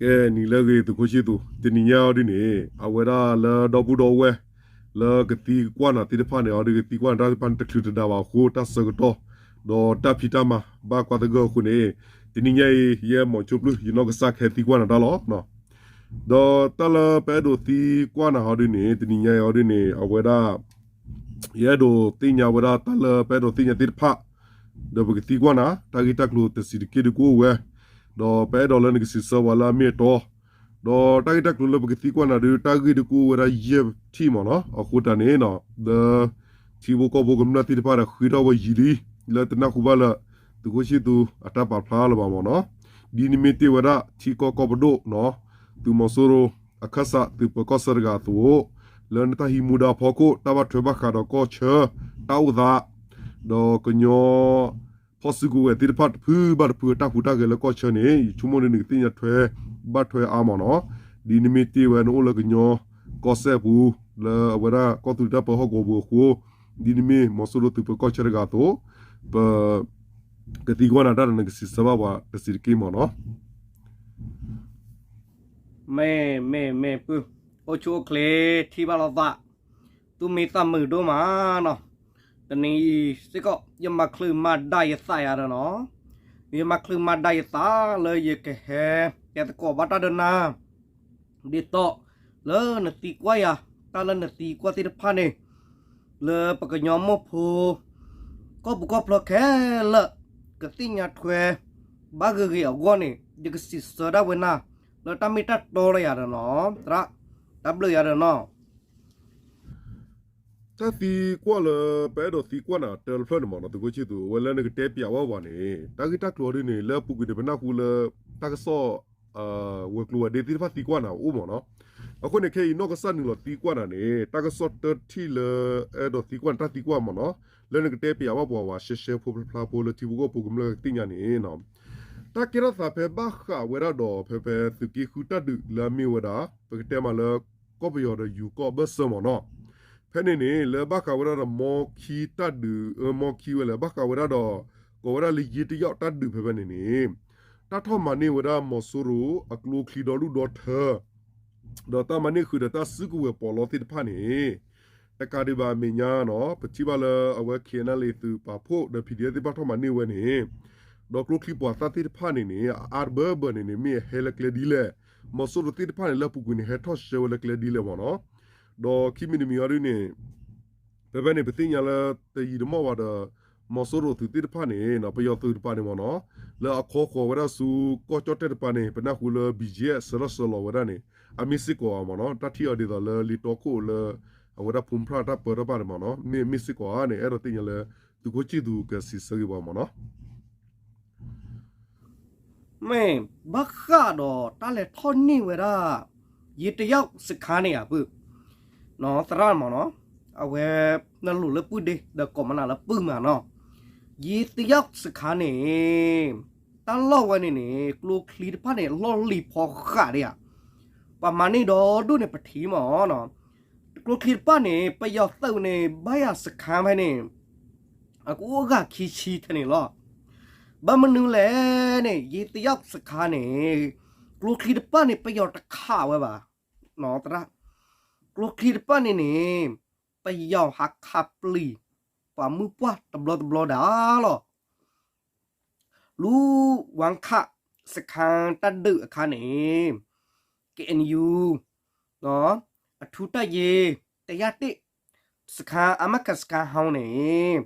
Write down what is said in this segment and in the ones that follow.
ကဲ နံၤလၢအဂ့ၤ သုးခိၣ်ဆံၣ်သူး, တနံၤညါအံၤဒ်န့ၣ် အဝဲဒၣ်လၢဒီပုၢ်ဒီဝဲၢ် လၢကသံကွၢ်နၤသ့ၣ်တဖၣ်န့ၣ် အီၤဒ်ကသံကွၢ်နၤတၢ်သ့ၣ်တဖၣ်န့ၣ် တချုးတဒါဘၣ်အဃိ တၢ်ဆၢကတီၢ် ဒီးတၢ်ဖံးတၢ်မၤ ဘၣ်ကွၢ်သဂၢၢ်အဃိန့ၣ် တနံၤညါအံၤ ယဲမီၤဆိပျုၢ် ယနီၢ်ကစၢ်ခဲသံကွၢ်နၤတၢ်လီၤ. ဒီးတၢ်လၢပအဲၣ်ဒိးသံကွၢ်နၤအီၤဒ်န့ၣ် တနံၤညါအံၤအီၤဒ်န့ၣ် အဝဲဒၣ် ယအဲၣ်ဒိးသ့ၣ်ညါဝဲဒၣ်တၢ်လၢပအဲၣ်ဒိးသ့ၣ်ညါသ့ၣ်တဖၣ် ဒီးပကသံကွၢ်နၤ တၢ်ဂ့ၢ်တၢ်ကျိၤတဆံးတက့ၢ်ဒုကအိၣ်ဝဲ, ဒီးပအဲၣ်ဒိးလၢနကစံးဆၢပှၤလၢအမ့ၢ်အတီ, ဒီးတၢ်ဂ့ၢ်တၢ်ကျိၤလၢပကသံကွၢ်နၤဒု တၢ်ဂ့ၢ်ဒုကအိၣ်ဝဲဒၣ်ယဲၢ်ထံၣ်မ့ၢ်နီၤ, အဃိတၢ်န့ၣ် လၢ ထံဖိကီၢ်ဖိကမျၢၢ်သ့ၣ်တဖၣ်ဒီးဃ့ထီၣ်ဝဲယံာ်လံ, လၢတနၢ်ဟူဘၣ်လၢ သုးခိၣ်ဆံၣ်သူးအတၢ်ပာ်ဖျါလၢၤဘၣ်မ့ၢ်နီၤ, ဒ်နမ့ၢ်တ့ၢ်ဝဲဒၣ်ထံကီၢ်ကီၢ်ပဒိၣ်နီၤ, သုးမီၤစိရိၤ အခၢၣ်စးသုးပၢၤကီၢ်ဆၢတဂၤအသိး, လၢနတၢ်ဟံးမူဒါဖီခိၣ် တၢ်ဘၣ်ထွဲဘၣ်ဃးဒီးကီၢ်ဆၢ တၢ်အိၣ်သး, ဒီးကညီ ဖီၣ်စုကဝဲၤသ့ၣ်တဖၣ်တဖုဘၣ်တဖုအတၢ်ဟူးတၢ်ဂဲၤလၢကီၢ်ဆၢန့ၣ် ယဆိကမိၣ်န့ၣ် နကသ့ၣ်ညါထွဲ ဘၣ်ထွဲအါမ့ၢ်နီၤ, ဒ်နမ့ၢ်တ့ၢ်ဝဲနအိၣ်လၢကညီကီၢ်စဲၣ်အပူၤ လၢအဝဲဒၣ်ကီၢ်သူလ့ၤတၢ်ပၢဟီၣ်ကဝီၤပူၤအဃိ, ဒ်နမ့ၢ်မီၤစိရိၤသုးပၢၤကီၢ်ဆၢတဂၤအသိး, ပ ကသံကွၢ်နၤတၢ်ဒီးနကစံးဆၢဘၣ်ပှၤတဆံးတက့ၢ်မ့ၢ်နီၤ. မ့ၢ် မ့ၢ် မ့ၢ်ပုၢ်, အိၣ်ဆူၣ်အိၣ်ချ့ ထံၣ်ဘၣ်လိာ်သး, သူၣ်မံသးမုာ်ဒိၣ်မးနီၤ, တနံၤအံၤစ့ၢ်ကီး ယမၤချုးမၤဒါယသးယၤဒီးနီၤ, ယမၤချုးမၤဒါယသးလၢယကဟဲ တဲသကိးဘၣ်တၢ်ဒီးနၤ ဒ်သိး လၢနသံကွၢ်ယၤ, တၢ်လၢနသံကွၢ်သ့ၣ်တဖၣ်န့ၣ် လၢပကညီမိၢ်ဖိ ကီၢ်ပူၤကီၢ်ချၢခဲလၢာ် ကသ့ၣ်ညါထွဲ ဘၣ်ဂ့ၤဂ့ၤအဂီၢ်န့ၣ် ယကစံးဆၢဒၣ်ဝဲနၤ လၢတၢ်မ့ၢ်တၢ်တီလၢယၤဒီးနီၤ, သရၣ်, တၢ်ဘျုးယၤဒီးနီၤ. တၢ်သံကွၢ်လၢ ပအဲၣ်ဒိးသံကွၢ်နၤတၢ်တဖျၢၣ်န့ၣ်မ့ၢ်နီၤ သုးခိၣ်ဆံၣ်သူး အဝဲလၢနကတဲပျးဝဲပှၤန့ၣ် တၢ်ဂ့ၢ်တၢ်ကျိၤဒ်န့ၣ် လၢအပူၤကွံာ်န့ၣ် ပနၢ်ဟူလၢ တၢ်ကစီၣ် ဝဲၤကျိၤဝဲၤဒ့သ့ၣ်တဖၣ်သံကွၢ်နၤအိၣ်မ့ၢ်နီၤ. အဃိန့ၣ် ခဲအံၤနီၢ်ကစၢ်နုာ်လီၤသံကွၢ်နၤန့ၣ် တၢ်ကစီၣ်တၢထံၣ်လၢ အဲၣ်ဒိးသံကွၢ်နၤတၢ်သံကွၢ်မ့ၢ်နီၤ, လၢနကတဲပျးဘၣ်ပှၤဝဲ ရှဲရှဲဖိဖျါဖျါဖိလၢထံဖိကီၢ်ဖိကမျၢၢ်ကသ့ၣ်ညါန့ၣ် တၢ်ကဲထီၣ်သးဖဲဘၣ်ဃးဝဲဒၣ်ဒီး ဖဲဖဲသုးက့ဃုတၢ်ဒုးလၢအမ့ၢ်ဝဲဒၣ် ပကတဲမးလၢ ကီၢ်ပယီၤဒီးယူၤကီၢ်အဘၢၣ်စၢၤမ့ၢ်နီၤ. ဖဲန့ၣ်န့ၣ် လၢဘၣ်ဃးဝဲဒၣ်ဒီး မီခံတၢ်ဒုး အမီခံဝဲလၢ ဘၣ်ဃးဝဲဒၣ်ဒီး ကိးဝဲဒၣ်လၢယ့တယီၣ်တၢ်ဒုးဖဲဖဲန့ၣ်န့ၣ် တၢ်ထီၣ်မၤန့ၢ်ဝဲဒၣ်မီၤစိရိၤအကျိချံဒီဒူၣ်ဒီထၢ ဒီးတၢ်မၤန့ၢ်ဃုာ်ဒီးတၢ်စုကဝဲၤပီးလီသ့ၣ်တဖၣ်န့ၣ် တကးဒံးဘၣ်အမဲာ်ညါနီၤ ပထံၣ်ဘၣ်လၢအဝဲ ခ့ၣ်အဲၣ်ၣ်အဲၣ်လ်အ့ သုးပာ်ဖှိၣ်ဒီး ပီၣ်ဒံၣ်အ့ၣ် သ့ၣ်တဖၣ်ထီၣ်မၤန့ၢ်ဝဲန့ၣ် ဒီးကျိချံပှၤသၣ်သ့ၣ်တဖၣ်န့ၣ်န့ၣ် အအါတဘၢဘၢန့ၣ်န့ၣ် မ့ၢ်အဟဲလၢကျဲဒ်လဲၣ်, မီၤစိရိၤသ့ၣ်တဖၣ်န့ၣ် လၢအပူၤကွံာ်န့ၣ် ဟဲထီၣ်ရှဲဝဲလၢကျဲဒ်လဲၣ်မ့ၢ်နီၤ. ဒီးခံမံၤတမံၤအံၤဒ်န့ၣ် ဖဲဖဲန့ၣ် ပသ့ၣ်ညါလၢတယံာ်တမီၢ်ဘၣ်ဒီး မီၤစိရိၤသုးသ့ၣ်တဖၣ်န့ၣ် ပယီၤသုးတပၤန့ၣ်မ့ၢ်နီၤ လၢအခိးဃီၤဝဲဒၣ်ဆူကီၢ်ကၠီၣ်တဲၣ်တပၤန့ၣ် ပနၢ်ဟူလၢ ဘံၣ်ကၠဲၣ် စၢၤထီၣ်စၢၤလီၤဝဲဒၣ်န့ၣ် အမ့ၢ်စ့ၢ်ကီးဧါမ့ၢ်နီၤ တၢ်ထံၣ်အီၤဒ်သိးလၢလံာ်တီခိၣ်လၢ အဝဲဒၣ်ဖိမုၣ်ဖိခွါတၢ်ပၢတၢ်ပြးန့ၣ်မ့ၢ်နီၤ မ့ၢ်မ့ၢ်စ့ၢ်ကီးဧါန့ၣ် အဲၣ်ဒိးသ့ၣ်ညါလၢ သုးခိၣ်ဆံၣ်သူးကစံးဆၢဂ့ၤပှၤမ့ၢ်နီၤ. မ့ၢ်ဘၣ်ဃးဒီးတၢ်လဲၤထီၣ်န့ၢ်ဝဲဒၣ် ယ့တယီၣ်စခါန့ၣ်ဧါပုၢ်, သရၣ်မ့ၢ်နီၤ, အဝဲ နလိၤလၢပုၢ်ဒ့ ဒီးကိးမနုၤလၢပုၢ်မးနီၤ, ယ့တယီၣ်စခါန့ၣ် တၢ်လီၢ်ဝဲန့ၣ်န့ၣ် ကျိချံတဖၣ်န့ၣ် လီၢ်လံၤဖီဃးဒံးဧါ, ပှၤမၤန့ၢ်ဒီဒူၣ်န့ၣ် ပထံၣ်မ့ၢ်နီၤ, ကျိချံတဖၣ်န့ၣ် ပယီၤသုးန့ၣ် ဘၣ်ယၤစခါဖဲန့ၣ် အကအိၣ်အဂၤခံဆံထဲန့ၣ်လီၤ. ဘၣ်မနုၤလဲၣ်န့ၣ် ယ့တယီၣ်စခါန့ၣ် ကျိချံတဖၣ်န့ၣ် ပယီၤတခးဝဲဘၣ်, သရၣ်, ကျိချံတဖၣ်န့ၣ်န့ၣ် ပယီၤဟးခးပျံၤ ပှၤမုၢ်ပှၢ်တဘျီတဘျီဒၣ်လီၤ. လူၤဝါခး စခါတၢ်ဒုးအခါန့ၣ် KNU အထူတၢ်ယ့ တယၢ်တ့ၢ် စခါ အမခစခါဟီန့ၣ်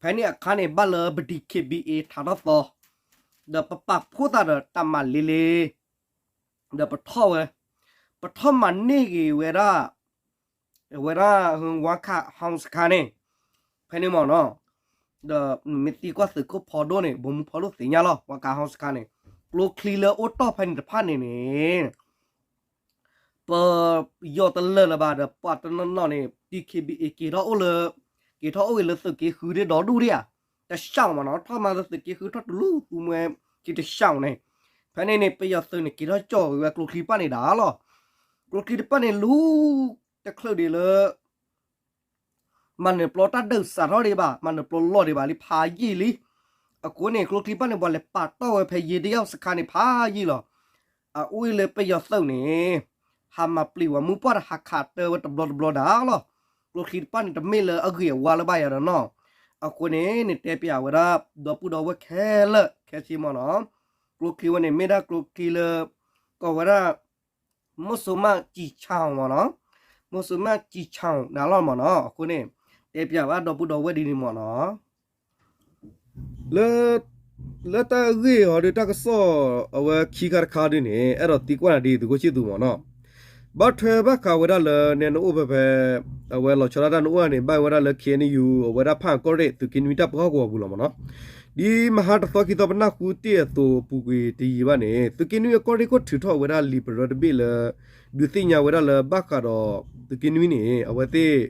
ဖဲန့ၣ်အခါန့ၣ် ဘၣ်လၢပ DKBA ထးထီၣ်သီ ဒီးပပာ်ဖှိၣ်သးဒီးတၢ်မၤလ့လ့ ဒီးပထီၣ်ဝဲ ပထီၣ်မၤန့ၢ်ဂ့ၤဝဲဒၣ် အဝဲဒၣ် ဝါခးဟီစခါန့ၣ် ဖဲန့ၣ်မ့ၢ်နီၤ, ဒီးမ့ၢ်သံကွၢ်သုးခိၣ်ဖီဒိၣ်န့ၣ် ဗိုလ်မှူးဖီဒိၣ်သ့ၣ်ညါလီၤ ဝါခးဟီစခါန့ၣ် ကျိချံလၢအိၣ်တ့ၢ်ဖဲန့ၣ်တဖၣ်န့ၣ်န့ၣ် ပယီၤတလၢာ်လၢၤဘၣ်ဒီး ပှၤတနီၤနီၤန့ၣ် DKBA က့ၤထီၣ်အိၣ်လၢ က့ၤထီၣ်အိၣ်ဂ့ၤလၢသုးက့ဃုဒ်ဒီဒူၣ်ဒံးဧါ, တစှၤမ့ၢ်နီၤ ထီၣ်မၤလၢသုးက့ဃုထီၣ်တူၢ်လူၤသူမှဲ က့ၤတစှၤန့ၣ်, ဖဲန့ၣ်န့ၣ် ပယီၤသုးန့ၣ် က့ၤထီၣ်ကၠီၣ်ဂ့ၤဝဲကျိချံတဖၣ်န့ၣ်ဒၣ်လီၤ. ကျိချံတဖၣ်န့ၣ် လူၤတချုးဒံးလၢ မၤနၢၤပျီတၢ်ဒုးစးထီၣ်ဒံးဘၣ် မၤနၢၤပျီလီၢ်ဒံးဘၣ်လံဖးယံာ်လံ. အဃိန့ၣ် ကျိချံတဖၣ်န့ၣ် ပှၤလဲၤပာ်တီၢ်ဝဲဖဲယ့တယီၣ်စခါန့ၣ်ဖးယံာ်လီၤ. အအိၣ်လၢပယီၤသုးန့ၣ် ဟးမၤပျံၤဝဲမူပှၢ်ဒီးဟးခးတၢ်ဝဲတဘျီတဘျီဒၣ်လီၤ. ကျိချံတဖၣ်န့ၣ် တမ့ၢ်လၢအဂ့ၤအဝါလၢၤဘၣ်ယၤဒီးနီၤ. အဃိန့ၣ် နတဲပၠးဝဲဒၣ် ဒီပုၢ်ဒီဝဲၢ်ခဲလၢာ်ခဲဆ့မ့ၢ်နီၤ. ကျိချံဝဲန့ၣ် မ့ၢ်ဒၣ်ကျိချံလၢ ကိးဝဲဒၣ် မုၢ်စိမၣ်ကံဆၣ်မ့ၢ်နီၤ. မုၢ်စိမၣ်ကံဆၣ်ဒၣ်လီၤမ့ၢ်နီၤ. အဃိန့ၣ် တဲပၠးဘၣ်ဒီပုၢ်ဒီဝဲၢ်ဒ်န့ၣ်မ့ၢ်နီၤ. လၢ လၢတၢ်ဂ့ၢ်အီၤဒီး တၢ်ကစီၣ်အဝဲခံခါတခါဒ်န့ၣ် အဲၣ်ဒိးသံကွၢ်နၤဒ် သုးခိၣ်ဆံၣ်သူးမ့ၢ်နီၤ. ဘၣ်ထွဲဘၣ်ဃးဝဲဒၣ်လၢ နဲနအိၣ်ဖဲဖဲ အဝဲလီၤဆီဒၣ်တၢ်နအိၣ်န့ၣ် ဘၣ်ဝဲဒၣ်လၢ ခ့ၣ်အဲၣ်ယူၣ် အဝဲဒၣ်ဖၣ်အၣ်ကီၢ်ရ့ၣ် သုးက့နွံတၢ်ပၢဟီၣ်ကဝီၤပူၤလီၤမ့ၢ်နီၤ. ဒ်မဟါတသီခံသီပနၢ်ဟူတ့ၢ်အသိးအပူၤကွံာ်တယံာ်ဘၣ်န့ၣ် သုးက့နွံအကီၢ်ရ့ၣ်ခိၣ်ထုးထီၣ်ဝဲဒၣ်လံာ်ပရၢတဘ့ၣ်လၢ ဒုးသ့ၣ်ညါဝဲဒၣ်လၢဘၣ်ဃးဒီး သုးက့နွံန့ၣ် အဝဲသ့ၣ်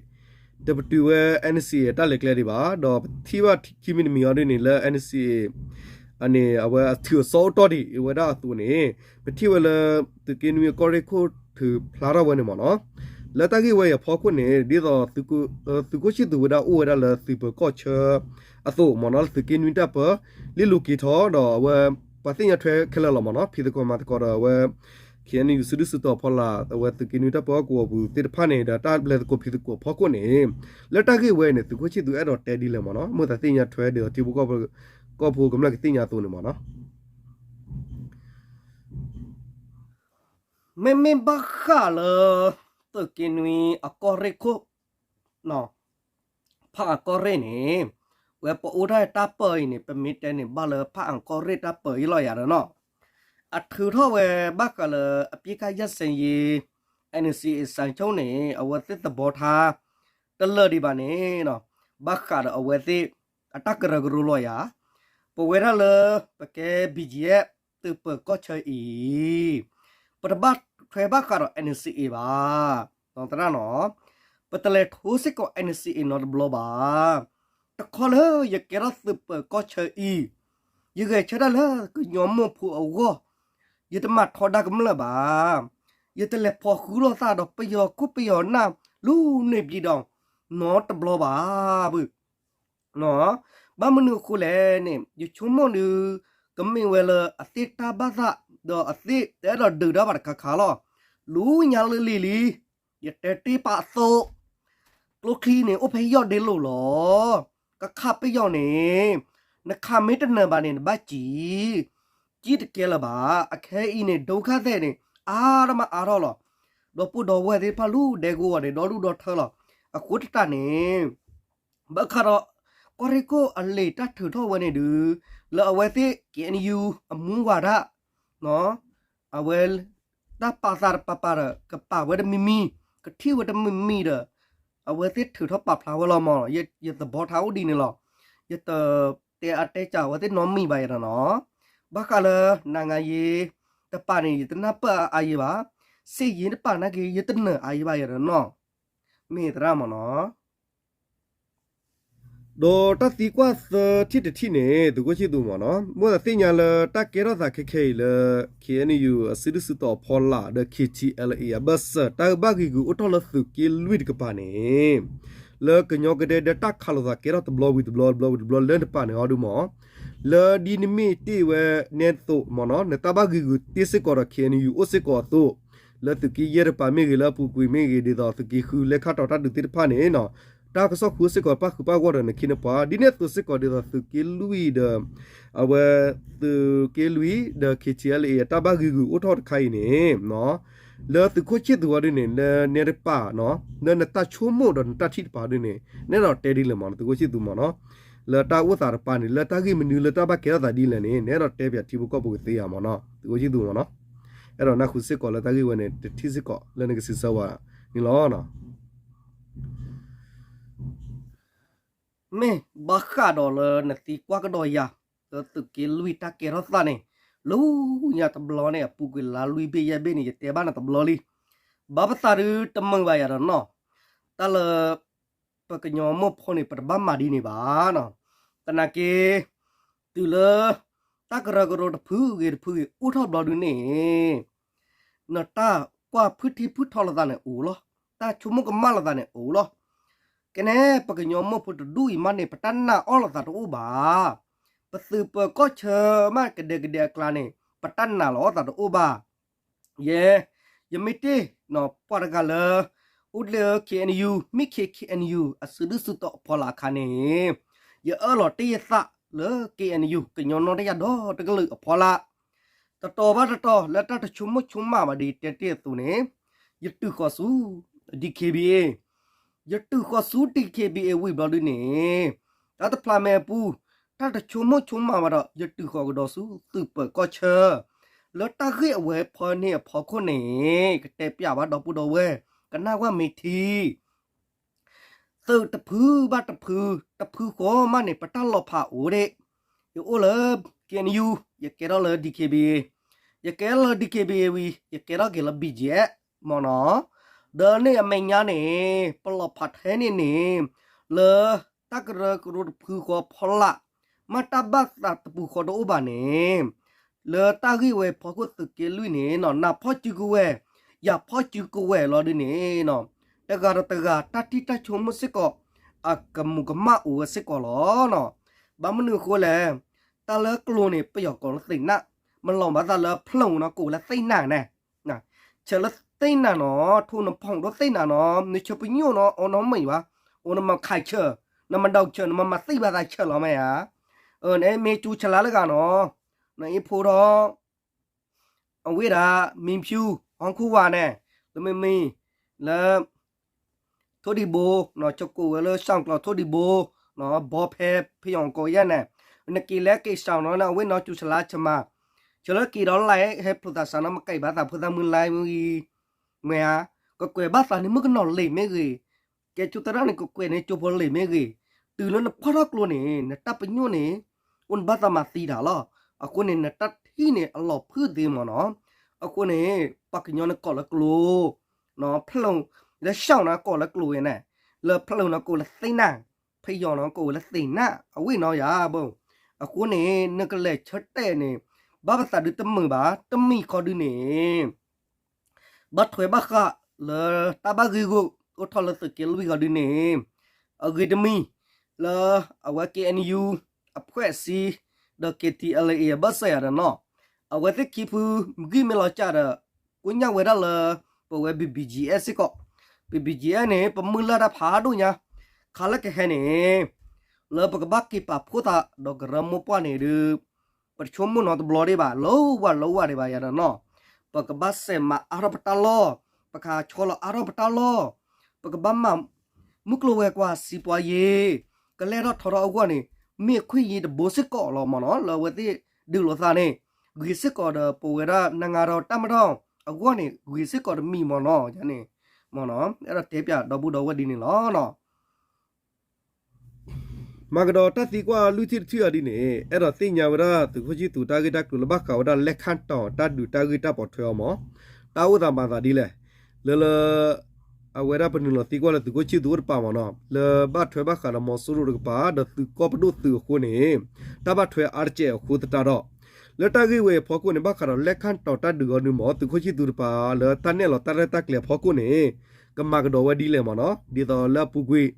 တပတုာ်ဝဲ NCA အတၢ်လဲၤကျဲဒံးဘၣ်. ဒီးပထံၣ်ဘၣ်ခံမံၤတမံၤအီၤဒ်န့ၣ်လၢ NCA န့ၣ် အဝဲအထုးအစီအိၣ်တီၢ်ဒံးဝဲဒၣ်အသိးန့ၣ် ပထံၣ်ဝဲလၢ သုးက့နွံအကီၢ်ရ့ၣ်ခိၣ်ထုးဖျါထီၣ်ဝဲန့ၣ်မ့ၢ်နီၤ. လၢတၢ်ဂ့ၢ်ဝဲအံၤအဖီခိၣ်န့ၣ် ဒ်သိး သုးခိၣ်ဆံၣ်သူးဝဲဒၣ်အိၣ်ဝဲဒၣ်လၢသုးပၢၤကီၢ်ဆၢ အသိးမ့ၢ်နီၤ လၢသုးက့နွံတၢ်ပၢ လ့ၣ်လူၤက့ၤထီၣ်ဒီးအဝဲ ပှၤသ့ၣ်ညါထွဲခဲလၢာ်လီၤမ့ၢ်နီၤ ဖံးသကိးမၤသကိးဒီးအဝဲ ခ့ၣ်အဲၣ်ယူၣ် စုဒုၣ်စုတီၤဖီလာ် အဝဲသုးက့နွံတၢ်ပၢဟီၣ်ကဝီၤပူၤသ့ၣ်တဖၣ်န့ၣ် ဒီးတၢ်ဘျဲသကိးဖံးသကိးအဖီခိၣ်န့ၣ် လၢတၢ်ဂ့ၢ်ဝဲအံၤန့ၣ် သုးခိၣ်ဆံၣ်သူးအဲၣ်ဒိးတဲဒ်လဲၣ်မ့ၢ်နီၤ မ့ၢ်သးသ့ၣ်ညါထွဲဒီးထံဖိကီၢ်ဖိကမျၢၢ်ကသ့ၣ်ညါအသိးန့ၣ်မ့ၢ်နီၤ. မ့မ့ၢ်ဘၣ်ဃးလၢ သုးက့နွံအကီၢ်ရ့ၣ်ခိၣ် ဖၣ်အၣ်ကီၢ်ရ့ၣ်န့ၣ် ဝဲပအိၣ်ဒၣ်တၢ်ပၢအံၤန့ၣ် ပမ့ၢ်တဲန့ၣ် ဘၣ်လၢဖၣ်အၣ်ကီၢ်ရ့ၣ်တၢ်ပၢအံၤလီၤယၤဒီးနီၤ အထုးထီၣ်ဝဲဘၣ်ဃးလၢအပစ်ခတ်ရပ်စဲရေး NCA စာချုပ်န့ၣ် အဝဲသ့ၣ်သဘောထား တလၢာ်ဒံးဘၣ်န့ၣ်နီၤ ဘၣ်ဃးဒီးအဝဲသ့ၣ် အတၢ်ကရၢကရိလီၤယၤ ပဝဲဒၣ်လၢ ပကဲ BGF သုးပၢၤကီၢ်ဆၢအံၤ ပတဘၣ်ထွဲဘၣ်ဃးဒီး NCA ဘၣ် သရၣ်နီၤ ပတလဲၤထိစ့ၢ်ကီး NCA နီတဘျီဘၣ်. တခီလၢယကဲထီၣ်သုးပၢၤကီၢ်ဆၢအံၤ ယဂဲၤဆၢထၢၣ်လၢကညီမိၢ်ဖိအဂီၢ် ယတမၤထီဒါကမျၢၢ်ဘၣ်. ယတလဲၤဖီၣ်ဃုလိာ်သးဒီးပယီၤခိၣ်ပယီၤနၢ် လၢန့ၣ်ပျံၤဒီး နီတဘျီဘၣ်ဘု ဘၣ်မနုၤအဃိလဲၣ်န့ၣ် ယဆိကမိၣ်ဒုး ကမ့ၢ်ဝဲလၢအသ့ၣ်တၢ်ဘၣ်သး ဒီးအသ့ၣ်တအဲၣ်ဒိးဒုးတၢ်ဘၣ်တခါခါလီၤ. လူညါလၢလံၤလံ ယတဲတ့ၢ်ပာ်အသိး ကျိချံန့ၣ် အိၣ်ဖဲယီၢ်ဒ့လိာ်လီၤ. ကခးပယီၤန့ၣ် နခးမ့ၢ်တနၢၤဘၣ်န့ၣ် နဘၣ်စံၣ် စံၣ်တကဲလၢၤဘၣ်. အခဲအံၤန့ၣ် ဒုက္ခသည်န့ၣ် အါထီၣ်မးအါထီၣ်လီၤ. ဒီပုၢ်ဒီဝဲၢ်သ့ၣ်တဖၣ်လူၤဒဲကဝီၤန့ၣ် ဒီဒူၣ်ဒီထၢလီၤ. အဃိသတးန့ၣ် ဘၣ်ဃးဒီး ကီၢ်ရ့ၣ်ခိၣ်အလံာ်တၢ်ထုးထီၣ်ဝဲန့ၣ်ဒုး လၢအဝဲသ့ၣ် KNU အမူဝါဒ အဝဲ တၢ်ပာ်သးတပာ်ပာ်ဒီး ကပာ်ဝဲတမံၤမံၤ ကထံၣ်ဝဲတမံၤမံၤဒီး အဝဲသ့ၣ်ထုးထီၣ်ပာ်ဖျါဝဲလီၤမး ယသဘောထားအိၣ်ဒ်န့ၣ်လီၤ. ယတတဲအါတဲစှၤအဝဲသ့ၣ်နီတမံၤဘၣ်ယၤဒီးနီၤ. ဘၣ်ဃးလၢ နၤငါယ့ တပာ်န့ၣ် ယတနၢ်ပၢၢ်အါယံၤဘၣ်. စ့ယ့တပာ်နာ်က့ ယတနၢၤအါယံၤဘၣ်ယၤဒီးနီၤ. မ့ၢ်သရၣ်မးနီၤ ဒီးတၢ်သံကွၢ်သၢထံၣ်တထံၣ်န့ၣ် သုးခိၣ်ဆံၣ်သူးမးနီၤ မိၣ်သးသ့ၣ်ညါလၢတၢ်ကဲထီၣ်သးခဲခဲအံၤလၢ KNU အစုဒုၣ်စုတီၤအဖီလာ်ဒီး KTLA အဘၢၣ်စၢၤ တၢ်ဘၣ်ဂံာ်ဂူာ်အိၣ်ထီၣ်လၢသုးက့လွံၢ်တကပၤန့ၣ် လၢကညီကဒဲဒၢတၢ်ခးလိာ်သးကဲထီၣ်တဘျီဝံၤတဘျီတဘျီဝံၤတဘျီလၢတပၤန့ၣ်အီၤဒုမး လၢဒ်နမ့ၢ်တ့ၢ်ဝဲနဲသိးမးနီၤ နတၢ်ဘၣ်ဂံာ်ဂူာ်တ့စ့ၢ်ကီးဒီး KNU အိၣ်စ့ၢ်ကီးအသိး လၢသုးက့ယဲၢ်တပၤမ့ၢ်ဂ့ၤ လၢအပူၤကွံာ်မ့ၢ်ဂ့ၤ ဒ်သိးသုးက့ဃုလဲၤခါတီၤတၢ်ဒုးသ့ၣ်တဖၣ်န့ၣ် တၢ်ကစီၣ်ဃုစ့ၢ်ကီးပၣ်ဃုာ်ပၣ်ဂီၢ်ဒီးနခ့နပှၤ ဒ်န့ၣ်အသိးစ့ၢ်ကီးဒ်သိးသုးက့လွံၢ်ဒီး အဝဲ သုးက့လွံၢ်ဒီး KTLA အတၢ်ဘၣ်ဂံာ်ဂူာ်အိၣ်ထီၣ်တခါအံၤန့ၣ် လၢသုးခိၣ်ဆံၣ်သူးအီၤဒုန့ၣ် လၢနဲတပၤနီၤ လၢနတၢ်ဆိကမိၣ်ဒီးနတၢ်ထံၣ်တပၤဒုန့ၣ် နဲဒီးတဲဒ်လဲၣ်မး သုးခိၣ်ဆံၣ်သူးမးနီၤ လၢတၢ်အိၣ်သးတပၤန့ၣ် လၢတၢ်ဂ့ၢ်မနုၤလၢတၢ်ဘၣ်ကဲထီၣ်သးဒ်လဲၣ်န့ၣ် နဲဒီးတဲပၠးထံဖိကီၢ်ဖိကသ့ဧါမးနီၤ သုးခိၣ်ဆံၣ်သူးမးနီၤ အဲၣ်ဒိးနၢ်ဟူစ့ၢ်ကီးလၢတၢ်ဂ့ၢ်ဝဲန့ၣ် တထံၣ်စ့ၢ်ကီးလၢနကစံးဆၢဝဲန့ၣ်လီၤ. မ့ၢ်ဘၣ်ဃးဒီးလၢနသံကွၢ်ကဒီးယၤ လၢသုးက့လွံၢ်တၢ်ကဲထီၣ်သးန့ၣ် လၢညါတဘျီန့ၣ် အပူၤကွံာ်လါလွံၢ်ဘ့ၣ်ယဲၢ်ဘ့ၣ်န့ၣ် ယတဲဘၣ်နၤတဘျီလံ. ဘၣ်ပသးဒုတမုာ်ဘၣ်ယၤဒီးနီၤ တၢ်လၢ ပကညီမိၢ်ဖိန့ၣ် ပတဘၣ်မၤဒ်န့ၣ်ဘၣ်နီၤ. သနာ်က့ တုၤလၢ တၢ်ကရၢကရိတဖုဂ့ၤတဖုဂ့ၤ အိၣ်ထီၣ်ဘျီဒုန့ၣ် နတၢ်ကွၢ်ဖုထံဖုထီလိာ်သးန့ၣ်အိၣ်လီၤ. တၢ်ဆိကမိၣ်ကမၣ်လိာ်သးန့ၣ်အိၣ်လီၤ. ကနဲ ပကညီမိၢ်ဖိတဒူၣ်အံၤမးန့ၣ် ပတၢ်နာ်အီၣ်လိာ်သးတအိၣ်ဘၣ်. ပသုးပၢၤကီၢ်ဆၢမးကဒဲကဒဲအကျါန့ၣ် ပတၢ်နာ်လီၤအီၣ်သးတအိၣ်ဘၣ်. ယဲ, ယမ့ၢ်တ့ၢ်နီၤ ပှၤတဂၤလၢ အိၣ်လၢ K N U မ့ၢ် K K N U အစုဒုၣ်စုတီၤအဖီလာ်အခါန့ၣ်, ယအၢၣ်လီၤတ့ၢ်ယသးလၢ K N U ကညီနီၣ်တယၢ်ဒီတကလုာ်အဖီလာ်, တတီၤဘၣ်တတီၤ လၢတၢ်တဆိကမိၣ်ဆိကမးဘၣ်ဒ်တဲတ့ၢ်အသိးန့ၣ်, ယတုၤဃီၤဆူ D K B A, ယတုၤဃီၤဆူ D K B A ဝံၤဘျီဒုန့ၣ်, တၢ်တဖျါမဲာ်အပူၤ, တၢ်တဆိကမိၣ်ဆိကမးဘၣ်ဒီး ယတုၤဃီၤကဒီးဆူသုးပၢၤကီၢ်ဆၢ လၢတၢ်ဂ့ၢ်အဝဲဖီန့ၢ်အဖီခိၣ်န့ၣ်, ကတဲပျးဘၣ်ဒီပုၢ်ဒီဝဲၢ်, ကနၣ်ဝဲမ့ၢ်ထံ သုးတဖုဘၣ်တဖု, တဖုဃီမးန့ၣ် ပတၢ်လီၤဖးအိၣ်ဒံး, ယအိၣ်လၢ K N U, ယကဲထီၣ်လၢ D K B A, ယကဲထီၣ်လၢ D K B A ဝံၤ ယကဲထီၣ်က့ၤလၢ B G F မ့ၢ်နီၤ, ဒီးန့ၣ်အမဲာ်ညါန့ၣ် ပလီၤဖးထဲန့ၣ်န့ၣ်, လၢတၢ်ကရၢကရိတဖုဃီဖီလာ်, မ့ၢ်တၢ်ဘၣ်သးတပူၤဃီတအိၣ်ဘၣ်န့ၣ် လၢတၢ်ဂ့ၢ်ဝဲဖီခိၣ်သုးက့လွံၢ်န့ၣ်နီၤ, နၤဖီၣ်စုကဝဲၤ, ယၤဖီၣ်စုကဝဲၤလီၤဒုန့ၣ်နီၤ, တဂၤဒီးတဂၤ တၢ်ထံၣ်တၢ်ဆိကမိၣ်စ့ၢ်ကီး အကမူးကမၣ်အိၣ်ဝဲစ့ၢ်ကီးလီၤနီၤ. ဘၣ်မနုၤအဃိလဲၣ်, တၢ်လၢကျိန့ၣ် ပယီၤကိးလၢသ့ၣ်နၢ်, မ့ၢ်လီၤဘၣ်သးလၢဖျၢၣ်နီၤ ကိးလၢသ့ၣ်နၢ်န့ၣ်, ဆၢလၢသ့ၣ်နၢ်နီၤ, ထိၣ်နဖီၣ်ဒိၣ်သ့ၣ်နၢ်နီၤ, နဆၢပညိၣ်နီၤ အီၣ်နီၤမ့ၢ်ဘၣ်, အိၣ်နမၤခးဆၢ, နမၤဒိးဆၢ, နမၤမၤသံဘၣ်သးဆၢလီၤမ့ၢ်ဧါ, နမ့ၢ်ကၠူဆလါလၢဂၤနီၤ, နအ့ၣ်ဖိဒီး အဝဲဒၣ် မံဖၠူ ဟီၣ်ခိၣ်ဝါန့ၣ်, လၢမ့မ့ၢ် လၢ ထိၣ်ဒံးဘိ, ဆၢကိးဝဲလၢ စၣ်ကျီၤထိၣ်ဒံးဘိ, ဘီဖဲ ဖယီၤကိးယဲၢ်န့ၣ်, နက့ၤလၢက့ၤစၣ်နီၤန့ၣ် အဝဲနီၤကၠူဆလါဆၢမး, ဆၢလၢက့ၤဒီးလၢ ဟဲဖျိသးစးနီၤ မကဲဘၣ်သးဖိသၣ်မုၢ်လါမုၢ်ဂံၢ်, မ့ၢ်ဧါ, ကကွဲးဘၣ်သးန့ၣ်မုၣ်ကနီၤလံာ်မ့ၢ်ဂ့ၤ, ကဲကၠိသရၣ်န့ၣ် ကကွဲးန့ၣ်ကၠိဖိလံာ်မ့ၢ်ဂ့ၤ, တုၤလၢနဖီၣ်ထီၣ်ကျိန့ၣ် နတၢ်ပညိၣ်န့ၣ် အိၣ်နဘၣ်သးမၤသံတၢ်လီၤ. အဃိန့ၣ် နတၢ်ထံၣ်န့ၣ်အလီၤဖုၣ်သ့မ့ၢ်နီၤ. အဃိန့ၣ် ပှၤကညီန့ၣ်ကိးလၢကျိ, ဖျၢၣ်, လၢစၣ်နီၤကိးလၢကျိဝဲန့ၣ်, လၢဖျၢၣ်နီၤကိးလၢသ့ၣ်နၢ်, ဖယီၤနီၤကိးဝဲလၢသ့ၣ်နၢ် အဝဲနီၤယၤဘၣ်. အဃိန့ၣ် နကလဲၤဆၢတဲာ်န့ၣ် ဘၣ်ပသးဒုတမုာ်ဘၣ်, တမံၤခီဒုန့ၣ် ဘၣ်ထွဲဘၣ်ဃးလၢတၢ်ဘၣ်ဂ့ၢ်ဂီၢ် အိၣ်ထီၣ်လၢသုးက့လွံၢ်ဂီၢ်ဒုန့ၣ်, အဂ့ၤတမံၤ လၢအဝဲ K N U အဖွဲ့အစည်း ဒီး K T L A အဘၢၣ်စၢၤယၤဒီးနီၤ, အဝဲသ့ၣ်ခံဖု မုၢ်ဂံၢ်မ့ၢ်လီၤစၢ်ဒီး ကိညၣ်ဝဲဒၣ်လၢ ပဝဲ B B G F စ့ၢ်ကီး, B B G F န့ၣ် ပမုၢ်လၢ်တၢ်ဖးဒိၣ်ညါ, ခါလၢကဟဲန့ၣ် လၢပကဘၣ်က့ၤပာ်ဖှိၣ်သးဒီးကရၢမိၢ်ပှၢ်န့ၣ်ဒုး ပတဆိကမိၣ်နီတဘျီဒံးဘၣ်, လၢဝဲလၢဝဲဒံးဘၣ်ယၤဒီးနီၤ, ပကဘၣ်စဲးမၤအါထီၣ်ပတၢ်လီၢ်, ပကဟးဆီလီၤအါထီၣ်ပတၢ်လီၢ်, ပကဘၣ်မၤမုၢ်ကျိၤဝဲၤကွာ် စံးပှၤယ့ၤ, ကလဲၢ်ထီၣ်ထီထီၣ်အဂီၢ်န့ၣ် မ့ၢ်ခွင့်ရေးတဘိစ့ၢ်ကီးလီၤမ့ၢ်နီၤ, လၢအဝဲသ့ၣ်ဒုးလိာ်သးန့ၣ် ဂ့ၤစ့ၢ်ကီးဒီး ပဝဲဒၣ်နၤဂၤဒီးတၢ်မၤထီၣ်အဂီၢ်န့ၣ် ဂ့ၤစ့ၢ်ကီးတမံၤမ့ၢ်နီၤ, ယန့ၣ် မ့ၢ်နီၤ, အဲၣ်ဒိးတဲပၠးဒီပုၢ်ဒီဝဲၢ်ဒ်န့ၣ်လီၤ. မၤကဒီးတၢ်သံကွၢ်လွံၢ်ထံၣ်တထံၣ်အီၤဒ်န့ၣ်, အဲၣ်ဒိးသ့ၣ်ညါဝဲဒၣ်သုးခိၣ်ဆံၣ်သူးတၢ်ဂ့ၢ်တၢ်ကျိၤလၢဘၣ်ဃးဝဲဒၣ်လဲၢ်ခၣ်တီၤတၢ်ဒုးတၢ်ဂ့ၢ်တၢ်ပိာ်ထွဲအီၤမ့ၢ်, တၢ်အိၣ်သးမၤသးဒ်လဲၣ်, လၢလၢ အဝဲဒၣ်ပနုာ်လီၤသံကွၢ်လၢသုးခိၣ်ဆံၣ်သူးအိၣ်တပၤမ့ၢ်နီၤ, လၢဘၣ်ထွဲဘၣ်ဃးဒီးမီၤစိရိၤတကပၤ ဒီးသုးကီၢ်ပဒိၣ်သုးအဃိန့ၣ်, တၢ်ဘၣ်ထွဲအါတကဲးအဃိသတးဒီး လၢတၢ်ဂ့ၢ်ဝဲအဖီခိၣ်န့ၣ် ဘၣ်ဃးဒီးလဲၢ်ခၣ်တီၤတၢ်ဒုးအီၤဒုးမ့ၢ် သုးခိၣ်ဆံၣ်သူးတပၤလၢတၢ်နဲၣ်လီၤတၢ်ရဲၣ်တၢ်ကျဲၤအဖီခိၣ်န့ၣ် ကမၤကဒီးဝဲဒ်လဲၣ်မ့ၢ်နီၤ, ဒ်သိးလၢအပူၤကွံာ်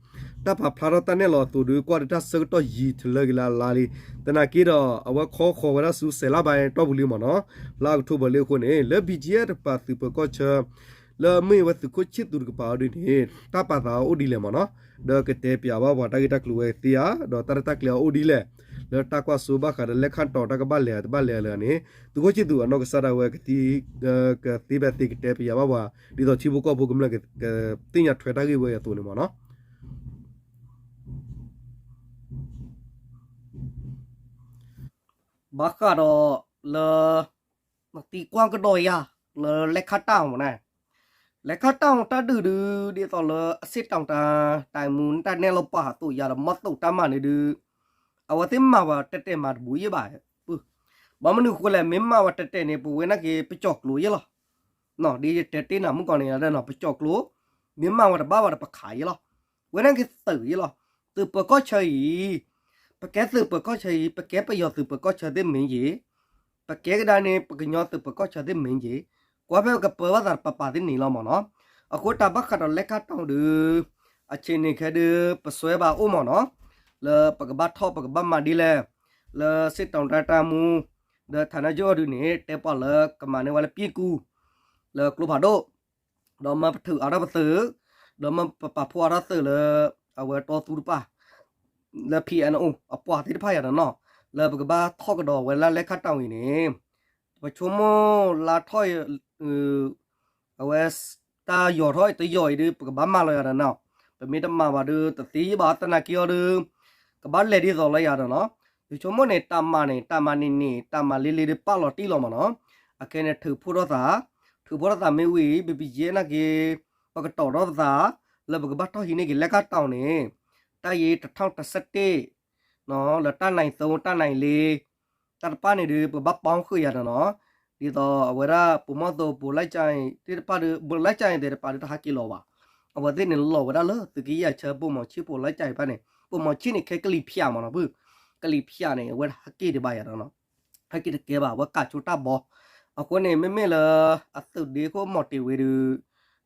တၢ်ပာ်ဖျါထီၣ်တၢ်နဲၣ်လီၤအသိးဒီး ကွၢ်တၢ်ဆၢကတီၢ်ယံာ်တလၢက့ၤလၢအလါလံ, သနာ်က့ဒီး အဝဲခီဃီၤဝဲဒၣ်ဆူစဲးလါဘၣ်တီၢ်ပူၤလံမ့ၢ်နီၤ, လါအီးကထိဘၢၣ်လံအဃိန့ၣ် လၢ ဘီၣ်ကၠၣ် တကပၤသုးပၢၤကီၢ်ဆၢ လၢအမ့ၢ်ဝဲသုးခိၣ်ဆံၣ်သူးတကပၤအီၤဒ်န့ၣ် တၢ်ပာ်သးအီၤအိၣ်ဒ်လဲၣ်မ့ၢ်နီၤ, ဒီးကတဲပၠးဘၣ်ပှၤတၢ်ဂ့ၢ်တၢ်ကျိၤဝဲသ့ဧါ, ဒီးတၢ်ရဲၣ်တၢ်ကျဲၤအီၤအိၣ်ဒ်လဲၣ်, လၢတၢ်ကွၢ်စိဘၣ်ဃးဒီးလဲၢ်ခၣ်တီၤတၢ်ကဘၣ်လဲၤတဘၣ်လဲၤလၢာ်န့ၣ် သုးခိၣ်ဆံၣ်သူးအနီၢ်ကစၢ်ဒၣ်ဝဲ ကသ့ဖဲသ့ကတဲပၠးဘၣ်ပှၤ ဒ်သိးထံဖိကီၢ်ဖိကမျၢၢ်ကသ့ၣ်ညါထွဲတၢ်ဂ့ၢ်ဝဲအသိးန့ၣ်မ့ၢ်နီၤ. ဘၣ်ဃးဒီးလၢ သံကွၢ်ကဒီးယၤ လၢလဲၢ်ခၣ်တီၤမ့ၢ်န့ၣ်, လဲၢ်ခၣ်တီၤတၢ်ဒုးဒုး ဒ်သိးလၢအဆ့ၣ်တီၤတၢ် တၢ်မူတၢ်နဲၣ်လီၤပာ်အသိးယၤဒီး မီၢ်သိးတၢ်မၤန့ၣ်ဒုး အဝဲသ့ၣ်မၤဝဲတဲာ်တဲာ်မၤတဘူးယဲၢ်ဘၣ်. ဘၣ်မနုၤအဃိလဲၣ်, မ့ၢ်မၤဝဲတဲာ်တဲာ်န့ၣ် ပဝဲနာ်က့ ပကၠီၤကျိၤယဲၢ်လီၤ. ဒ်ယတဲတ့ၢ်နၤမုၢ်ကီၢ်န့ၣ် ပကၠီၤကျိၤ, မ့ၢ်မၤဝဲတဘၣ်ဘၣ်ဒီးပခးယဲၢ်လီၤ. ဝဲနာ်က့သုးယဲၢ်လီၤ. သုးပၢၤကီၢ်ဆၢအံၤ, ပကဲသုးပၢၤကီၢ်ဆၢအံၤ, ပကဲပယီၤသုးပၢၤကီၢ်ဆၢသ့ၣ်မ့ၢ်ဂ့ၤ, ပကဲကဒါန့ၣ် ပကညီသုးပၢၤကီၢ်ဆၢသ့ၣ်မ့ၢ်ဂ့ၤ, ကွၢ်ဖဲပကပၢဘၣ်သးတပၤပၤသ့ၣ်န့ၣ်လီၤမ့ၢ်နီၤ. အဃိတၢ်ဘၣ်ဃးဒီးလဲၢ်ခၣ်တီၤဒုး အဆ့ၣ်န့ၣ်ခဲဒုး ပစွဲဘၣ်အိၣ်မ့ၢ်နီၤ, လၢပကဘၣ်ထီၣ်ပကဘၣ်မၤဒ်လဲၣ်, လၢဆ့ၣ်တီၤတၢ်တၢ်မူ ဒီးဌာနချုပ်အီၤဒုးန့ၣ် တဲပှၤလၢကမၤန့ၢ်ဝဲလၢပှၤကူၣ် လၢကျိဖးဒိၣ်, ဒီးမ့ၢ်ပထုးအါထီၣ်ပသုး, ဒီးမ့ၢ်ပပာ်ဖှိၣ်အါထီၣ်သုးလၢ အဝဲတီသူတပၢ် လၢ P N O အပှၤသ့ၣ်တဖၣ်ယၤဒီးနီၤ, လၢပကဘၣ်ထီၣ်ကဒီးဝဲလၢလဲၤခါတီၢ်အံၤန့ၣ်, ပဆိကမိၣ်လါထီၣ် အဝဲ တၢ်ယီၤထီၣ်တယီၤအံၤဒီး ပကဘၣ်မၤလီၤယၤဒီးနီၤ, ပမ့ၢ်တမၤဘၣ်ဒီး တသ့ဘၣ်သနာ်က့အီၤဒီး ကဘၣ်လဲၤဒ်သိးလၢယၤဒီးနီၤ, ယဆိကမိၣ်န့ၣ် တၢ်မၤန့ၣ် တၢ်မၤန့ၣ်န့ၣ် တၢ်မၤလ့လ့ဒီးပာ်လီၤတံၢ်လီၤမးနီၤ, အခဲန့ၣ်ထုးဖှိၣ်ထီၣ်သး, ထုးဖှိၣ်ထီၣ်သးမ့ၢ်ဝံၤ ပပယဲနာ်က့ ပကတီၤထီၣ်ပသး လၢပကဘၣ်ထီၣ်ဟံးန့ၢ်က့ၤလဲၤခါတီၢ်န့ၣ်, တၢ်ယံၤတထီၣ်တဆၢတ့ၢ် လၢတၢ်နံၤသိ တၢ်နံၤလ့ တၢ်တပၣ်န့ၣ်ဒီး ပကဘၣ်ပီဃုာ်ယၤဒီးနီၤ, ဒ်သိးအဝဲဒၣ် ပမီၢ်သိ ပူၤလၢကၠါအံၤသ့ၣ်တဖၣ်ဒီး ပူၤလၢကၠါအံၤသ့ၣ်တဖၣ်ဒီး တဟးက့ၤလီၤဘၣ်, အဝဲသ့ၣ်န့ၣ်လီၤဝဲဒၣ်လၢ သုးက့ယဲၢ်ဆၢ ပိာ်မီၤဆံၣ် ပူၤလၢကၠါအံၤတဖၣ်န့ၣ်, ပိာ်မီၤဆံၣ်န့ၣ် ခဲကလံၤဖၠးမးနီၤ, ကလံၤဖၠးန့ၣ် အဝဲဟးက့ၤတဘၣ်ယၤဒီးနီၤ, ဟဲက့ၤတကဲဘၣ် အဝဲကးဆိတၢ်ဘီ, အဃိန့ၣ် မ့မ့ၢ်လၢ အသုးဒ့ခိၣ်မီၤတ့ၤဝ့ဒီး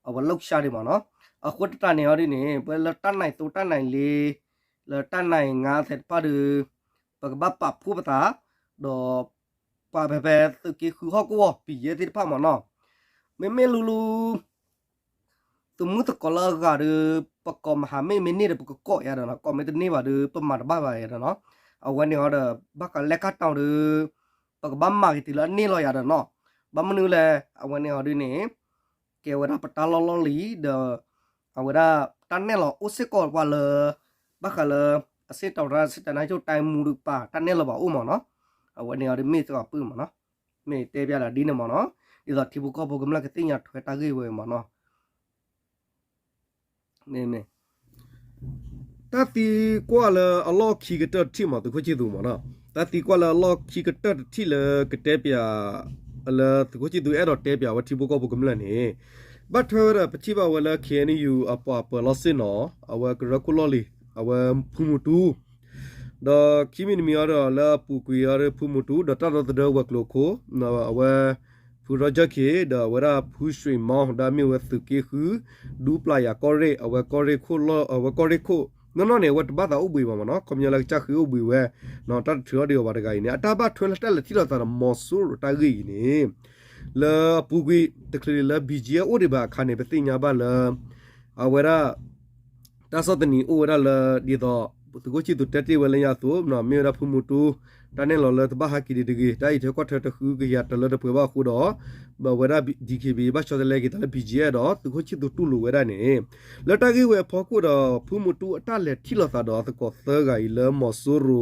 အဝဲလိာ်ကဆါဒံးမးနီၤ, အဃိသတးန့ၣ်အီၤဒ်န့ၣ် ပဝဲလၢတၢ်နံၤသိ တၢ်နံၤလ့ လၢတၢ်နံၤငါသ့ၣ်တဖၣ်ဒီး ပကဘၣ်ပာ်ဖှိၣ်ပသး, ဒီး ပှၤဖဲဖဲသုးက့ဃုဟီၣ်ကဝီၤ ပယဲၢ်သ့ၣ်တဖၣ်မးနီၤ, မ့မ့ၢ်လူလူ သုးမုၢ်သကိးလၢအဂၤဒီး ပကိးမဟါမ့ၢ်မ့ၢ်န့ၢ်ဒီး ပကကိးယၤဒီးနီၤ, ကိးမ့ၢ်တန့ၢ်ဘၣ်ဒီး ပမၤတဘၣ်ဘၣ်ယၤဒီးနီၤ, အဝဲန့ၣ်အီၤဒီး ဘၣ်ဃးလဲၤခါတီၢ်ဒီး ပကဘၣ်မၤက့ၤတုၤလၢအန့ၢ်လီၤယၤဒီးနီၤ, ဘၣ်မနုၤလဲၣ် အဝဲန့ၣ်အီၤဒ်န့ၣ် ကဲဝဲဒၣ်ပတၢ်လီၢ်လီၢ်လံၤ ဒီး အဝဲဒၣ်တၢ်နဲၣ်လီၤအိၣ်စ့ၢ်ကီးပှၤလၢ ဘၣ်ဃးလၢ အစ့ၣ်တီၤရၣ် စ့ၣ်တနါဆိၣ် တိုင်းမှူး တၢ်နဲၣ်လီၤဘၣ်အိၣ်မးနီၤ, အဝဲန့ၣ်အီၤဒ်မ့ၢ်သကိးပုၢ်မးနီၤ, မ့ၢ်တဲပျးဒီးဒ်န့ၣ်မးနီၤ, ဒ်သိးထံဖိကီၢ်ဖိကမျၢၢ်ကသ့ၣ်ညါထွဲတၢ်ဂ့ၢ်ဝဲမးနီၤ မ့မ့ၢ် တၢ်သံကွၢ်လၢအလီၢ်ခံကတၢၢ်တထံၣ်မး သုးခိၣ်ဆံၣ်သူးမးနီၤ, တၢ်သံကွၢ်လၢအလီၢ်ခံကတၢၢ်တထံၣ်လၢကတဲပျး လၢသုးခိၣ်ဆံၣ်သူးအဲၣ်ဒိးတဲပျးဝဲထံဖိကီၢ်ဖိကမျၢၢ်န့ၣ်, ဘၣ်ထွဲဝဲဒၣ်ပထံၣ်ဘၣ်ဝဲလၢ K N U အပှၤပၢၤလီၢ်ဆ့ၣ်နီၤ အဝဲကရၢခိၣ်လီၢ်လံၤ အဝဲဖုမူတူ ဒီးခံမံၤတမံၤအံၤဒီးလၢအပူၤကွံာ်အံၤဒီး ဖုမူတူ ဒီးတၢ်ဒီသဒၢဝဲၤကျိၤခိၣ်, အဝဲ ဖုရီကၢၢ်ခ့ ဒီးအဝဲဒၣ်ဖုရွှ့ၣ်မီ ဒီးမ့ၢ်ဝဲသုးက့ဃု ဒူပျၢ်ယၤကီၢ်ရ့ၣ် အဝဲကီၢ်ရ့ၣ်ခိၣ်လီၢ် အဝဲကီၢ်ရ့ၣ်ခိၣ် နီၢ်နီၢ်န့ၣ် အဝဲတဘၣ်သးအိၣ်ဘှံးဘၣ်မးနီၤ, ခီပညီလၢကစၢ်ဃ့အိၣ်ဘှံးဝဲ တၢ်တထုးထီၣ်ဒံးအီၤဘၣ်တဂၤအံၤန့ၣ် အတၢ်ဘၣ်ထွဲလၢတၢ်လဲၤထံၣ်လိာ်သးဒီးမီၤစိရိၤတၢ်ဂ့ၢ်အံၤန့ၣ် လၢအပူၤကွံာ် တချုးလၢ B G F အိၣ်ဒံးဘၣ်အခါန့ၣ် ပသ့ၣ်ညါဘၣ်လၢ အဝဲဒၣ် တၢ်ဆီၣ်သနံးအိၣ်ဝဲဒၣ်လၢ ဒ်သိး သုးခိၣ်ဆံၣ်သူးတဲတ့ၢ်ဝဲလၢညါအသိး မ့ၢ်ဝဲဒၣ်ဖုမူတူ တၢ်နဲၣ်လီၤလၢတဘၣ်ဟးက့ၤဒံးတဂ့ၤ, တၢ်အံးထွဲကွၢ်ထွဲတဃုကယၤတၢ်လၢတပှဲၤဘၣ်အဃိဒီး ဘၣ်ဝဲဒၣ် D K B A ဘၣ်ဆီတလဲက့ၤသးလၢ B G F ဒီး သုးခိၣ်ဆံၣ်သူးတူၢ်လိာ်ဝဲဒၣ်န့ၣ် လၢတၢ်ဂ့ၢ်ဝဲအဖီခိၣ်ဒီး ဖုမူတူအတၢ်လဲၤထံၣ်လိာ်သးဒီးသကိးသၢဂၤအံၤလၢမီၤစိရိၤ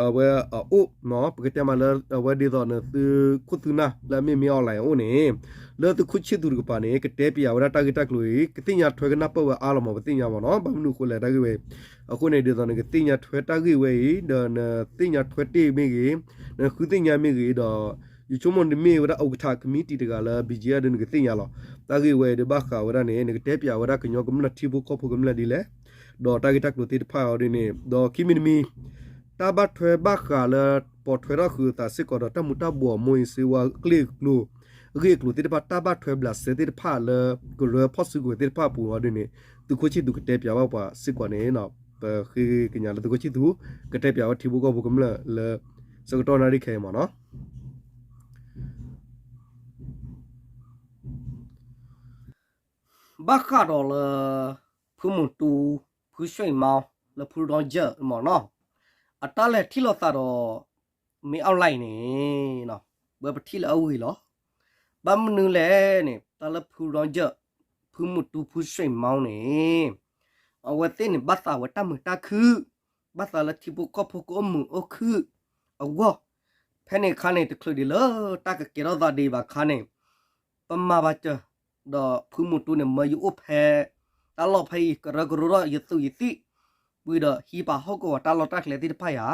အဝဲအအိၣ် ပကတဲမးလၢအဝဲဒ်သိးန့ၣ် သုးခိၣ်သုးနၢ်လၢအမ့ၢ်မ့ၢ် online အအိၣ်န့ၣ် လၢသုးခိၣ်ဆံၣ်သူးတကပၤန့ၣ် ကတဲပျးဝဲဒၣ်တၢ်ဂ့ၢ်တၢ်ကျိၤအံၤ ကသ့ၣ်ညါထွဲကနၢ်ပၢၢ်ဝဲအါလီၤမး ပသ့ၣ်ညါမးနီၤ, ဘၣ်မနုၤအဃိလဲၣ်တၢ်ဂ့ၢ်ဝဲအံၤ, အဃိန့ၣ်ဒ်သိးန့ၣ် ကသ့ၣ်ညါထွဲတၢ်ဂ့ၢ်ဝဲအံၤ ဒီးနသ့ၣ်ညါထွဲတ့ၢ်မ့ၢ်ဂ့ၤ, နဃုသ့ၣ်ညါမ့ၢ်ဂ့ၤဒီး ယဆိကမိၣ်နမ့ၢ်ဝဲဒၣ် ဥက္ကဋ္ဌ committee တဂၤလၢ B G F ဒီးနကသ့ၣ်ညါလီၤ. တၢ်ဂ့ၢ်ဝဲအံၤဒီးဘၣ်ဃးဝဲဒၣ်န့ၣ် နကတဲပျးဝဲဒၣ်ကညီကမျၢၢ်ထံဖိကီၢ်ဖိကမျၢၢ်ဒ်လဲၣ်, ဒီးတၢ်ဂ့ၢ်တၢ်ကျိၤသ့ၣ်တဖၣ်အံၤဒ်န့ၣ် ဒီးခံမံၤတမံၤ တၢ်ဘၣ်ထွဲဘၣ်ဃးလၢ ပိာ်ထွဲထီၣ်ဃုာ်အသးစ့ၢ်ကီးဒီး တၢ်မူၤတၢ်ဘှီး မိၢ်အံၤစ့ဝါ အကျိၤ အဂ့ၢ်အကျိၤသ့ၣ်တဖၣ် တၢ်ဘၣ်ထွဲဘျးစဲသ့ၣ်တဖၣ်လၢ ကရၢဖီၣ်စုကဝဲၤသ့ၣ်တဖၣ်အပူၤအံၤဒ်န့ၣ် သုးခိၣ်ဆံၣ်သူးကတဲပျးဘၣ်ပှၤစ့ၢ်ကီးန့ၣ် ပဃ့ကညးလၢသုးခိၣ်ဆံၣ်သူး ကတဲပျးဝဲထံဖိကီၢ်ဖိကမျၢၢ်လၢ ဆၢကတီၢ်နၣ်ရံၣ်ခဲအံၤမးနီၤ. ဘၣ်ဃးဒီးလၢ ဖုမူတူ ဖုရွှ့ၣ်မီ လၢဖုရီကၢၢ်မးနီၤ, အတၢ်လဲၤထံၣ်လိာ်သးဒီး မ့ၢ် online န့ၣ် ဝဲပထံၣ်လၢအဂ့ၤလီၤ. ဘၣ်မနုၤလဲၣ်န့ၣ် တၢ်လၢဖုရီကၢၢ် ဖုမူတူ ဖုရွှ့ၣ်မီန့ၣ် အဝဲသ့ၣ်န့ၣ် ဘၣ်သးဝဲတၢ်မုာ်တၢ်ခုၣ်, ဘၣ်သးလၢထံဖိကီၢ်ဖိကအိၣ်မုာ်အိၣ်ခုၣ်အဂီၢ်, ဖဲန့ၣ်အခါန့ၣ် တချုးဒံးလၢတၢ်ကကဲထီၣ်သးဒံးဘၣ်အခါန့ၣ် ပမၤဘၣ်စၢၤ ဒီးဖုမူတူန့ၣ် မၢယအိၣ်ဖဲ တၢ်လီၢ်ဖဲအံၤ ကရၢကရိထီၣ်ယသူးယသံၣ်, ဝံၤဒီးဟံးပာ်ဟီၣ်ကဝီၤတၢ်လီၢ်တၢ်ကျဲသ့ၣ်တဖၣ်ယၤ,